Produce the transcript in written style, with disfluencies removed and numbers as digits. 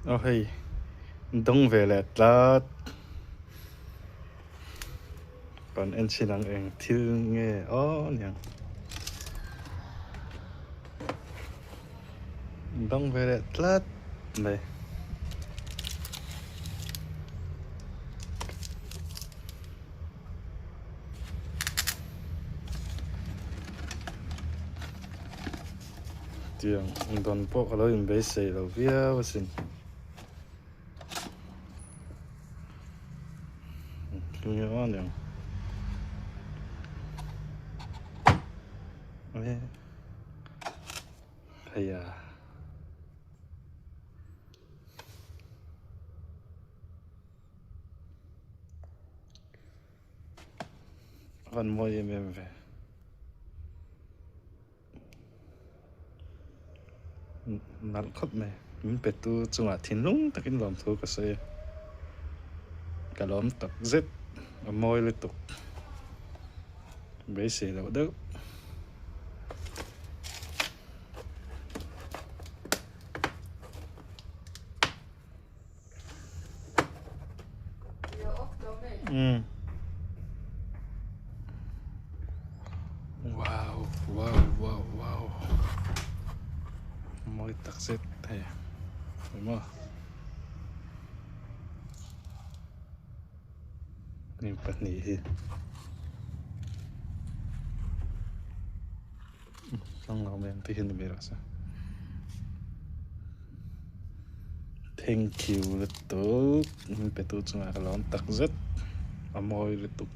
Aw hei dawng ve leh tlat kan en chhin ang eng thil nge aw niang dawng ve leh tlat mai. Tiang dawn pawh ka lo inbeisei lo viau asin. Thil nge aw aniang. Hei a. A van mawi em em ve. Nalh khawp mai. Min pe tu chungah thinlung takin lawmthu ka sawi a. Ka lawm tak zet. A mawi lutuk. Beisei loh deuh. Umm wow wow wow wow mawi tak zet hei emaw hnim pahnih hi Tlanglam em te hian ni mai rawh se. Thank you lutuk min pe tu chungah ka lawm tak zet a mawi lutuk.